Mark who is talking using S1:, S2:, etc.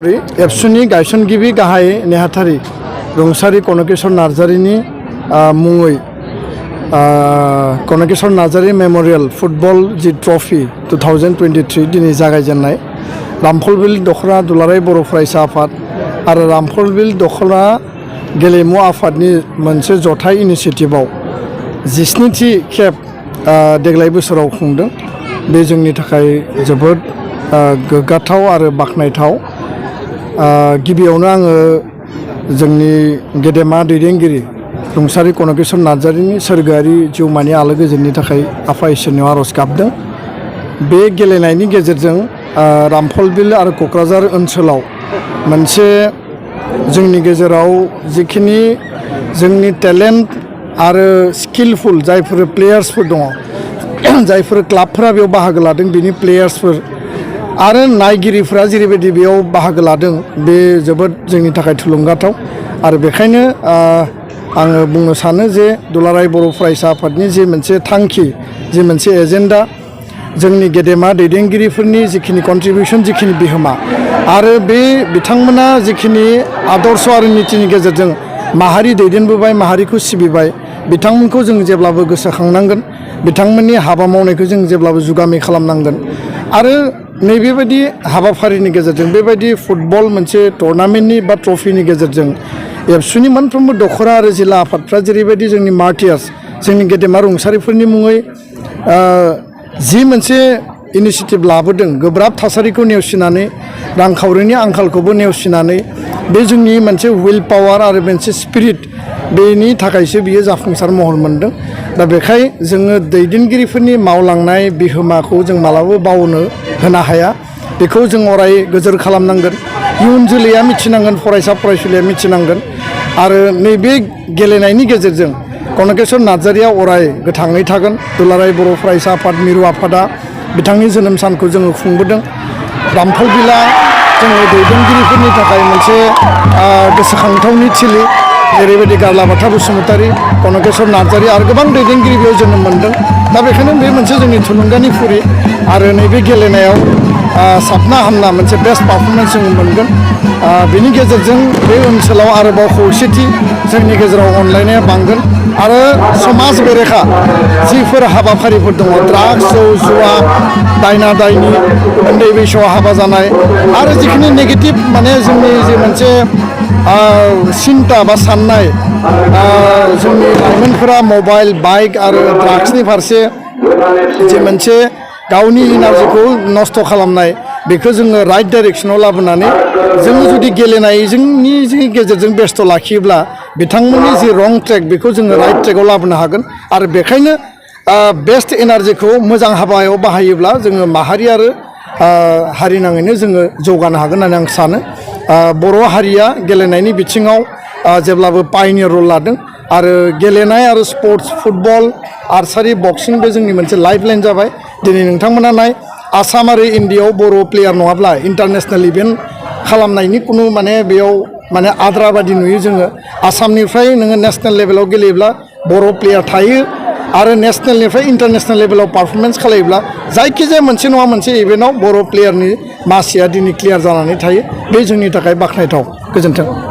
S1: एबसुनि गायसनगिरि गाहाय नेहाथारि रुंसारि कनकेश्वर नार्जारीनि मुङै कनकेश्वर नार्जारी मेमोरियल फुटबल जि ट्रफी 2023 दिनै जागायजेननाय रामफलबिल दखना दुलाराय बर' फरायसा आफाद आरो रामफलबिल दखना गेलेमु आफादनि मोनसे जथाय इनिशिएटिभआव 17थि खेब देग्लाय बोसोराव खुंदों। बे जोंनि थाखाय जोबोद गोग्गाथाव आरो बाख्नायथाव। गिबियावनो आङो जोंनि गेदेमा दैदेनगिरि रुंसारि कनकेश्वर नार्जारीनि सोरगोआरि जिउमानि आलो गोजोननि थाखाय आफा इसोरनियाव आरज गाबदों। बे गेलेनायनि गेजेरजों रामफलबिल आरो क'क्राझार ओनसोलाव मोनसे जोंनि गेजेराव जिखिनि जोंनि टेलेन्ट आरो स्किलफुल जायफोर प्लेयार्सफोर दङ, जायफोर क्लाबफोरा बेयाव बाहागो लादों, बिनि प्लेयार्सफोर आरो नायगिरिफोरा जेरैबायदि बेयाव बाहागो लादों, बे जोबोद जोंनि थाखाय थुलुंगाथाव। आरो बेखायनो आङो बुंनो सानो जे दुलाराय बर' फरायसा आफादनि जे मोनसे थांखि, जे मोनसे एजेन्डा, जोंनि गेदेमा दैदेनगिरिफोरनि जिखिनि कन्ट्रिबिउसन, जिखिनि बिहोमा आरो बे बिथांमोना जिखिनि आदर्श आरो नीतिनि गेजेरजों माहारि दैदेनबोबाय, माहारिखौ सिबिबाय, बिथांमोनखौ जों जेब्लाबो गोसोखांनांगोन। बिथांमोननि हाबा मावनायखौ जों जेब्लाबो जुगामि खालामनांगोन। आरो नैबेबायदि हाबाफारिनि गेजेरजों, बेबायदि फुटबल मोनसे टुर्नामेन्टनि बा ट्रफिनि गेजेरजों एबसुनि मोनफ्रोमबो दखरा आरो जिल्ला आफादफ्रा जेरैबायदि जोंनि मार्टियार्स, जोंनि गेदेमा रुंसारिफोरनि मुङै जि मोनसे इनिशिएटिभ लाबोदों, गोब्राब थासारिखौ नेवसिनानै, रांखावरिनि आंखालखौबो नेवसिनानै, बे जोंनि मोनसे विल पावार आरो मोनसे स्पिरिट, बेनि थाखायसो बियो जाफुंसार महर मोनदों। दा बेखाय जोङो दैदेनगिरिफोरनि मावलांनाय बिहोमाखौ जों मालाबाबो बावनो होनो हाया। बेखौ जों अराय गोजोर खालामनांगोन। इयुन जोलैया मिथिनांगोन, फरायसा फरायसुलिया मिथिनांगोन। आरो नैबे गेलेनायनि गेजेरजों कनकेश्वर नार्जारीया अराय गोथाङै थागोन। दुलाराय बर' फरायसा आफाद मिरु आफादा बिथांनि जोनोम सानखौ जोङो खुंबोदों। रामफलबिला जोङो दैदेनगिरिफोरनि थाखाय मोनसे गोसोखांथावनि थिलि, जेरैबायदि गारलाबाथा बसुमतारी, कनकेश्वर नार्जारी आरो गोबां दैदेनगिरि बेयाव जोनोम मोनदों। दा बेखायनो बे मोनसे जोंनि थुलुंगानि फुरि। आरो नैबे गेलेनायाव साबना हामना मोनसे बेस्ट पारफरमेन्स जों मोनगोन। बेनि गेजेरजों बे ओनसोलाव आरोबाव खौसेथि, जोंनि गेजेराव अनलायनाया बांगोन। आरो समाज बेरेखा जिफोर हाबाफारिफोर दङ, ड्राग्स, जौ जुवा, दायना दायनि, उन्दै बैसोआव हाबा जानाय आरो जिखिनि नेगेटिभ माने जोंनि जे मोनसे सिन्ता बा साननाय, जोंनि लाइमोनफोरा मबाइल, बाइक आरो ड्राग्सनि फारसे जे मोनसे गावनि इनार्जिखौ नस्थ' खालामनाय, बेखौ जोङो राइट डाइरेक्सनाव लाबोनानै जोङो जुदि गेलेनायनि गेजेरजों बेस्थ' लाखियोब्ला बिथांमोननि जि रं ट्रेक, बेखौ जोङो राइट ट्रेकआव लाबोनो हागोन। आरो बेखायनो बेस्ट एनार्जिखौ मोजां हाबायाव बाहायोब्ला जोङो माहारि आरो हारिनाङैनो जोङो जौगानो हागोन होननानै आं सानो। बर' हारिया गेलेनायनि बिथिङाव जेब्लाबो पायनियर रल लादों। आरो गेलेनाय आरो स्पर्ट्स, फुटबल, आर्सारि, बक्सिं, बे जोंनि मोनसे लाइफलाइन जाबाय। दिनै नोंथांमोना नाय, आसाम आरो इन्डियायाव बर' प्लेयार नङाब्ला इन्टारनेसनेल इभेन्ट खालामनायनि खुनु माने बेयाव माने आद्रा बादि नुयो जोङो। आसामनिफ्राय नोङो नेसनेल लेभेलाव गेलेयोब्ला बर' प्लेयार थायो। आरो नेसनेलनिफ्राय इन्टारनेसनेल लेभेलाव पारफरमेन्स खालायोब्ला जायखिजाया मोनसे नङा मोनसे इभेन्टआव बर' प्लेयारनि मासिया दिनै क्लियार जानानै थायो। बे जोंनि थाखाय बाख्नायथाव। गोजोन्थों।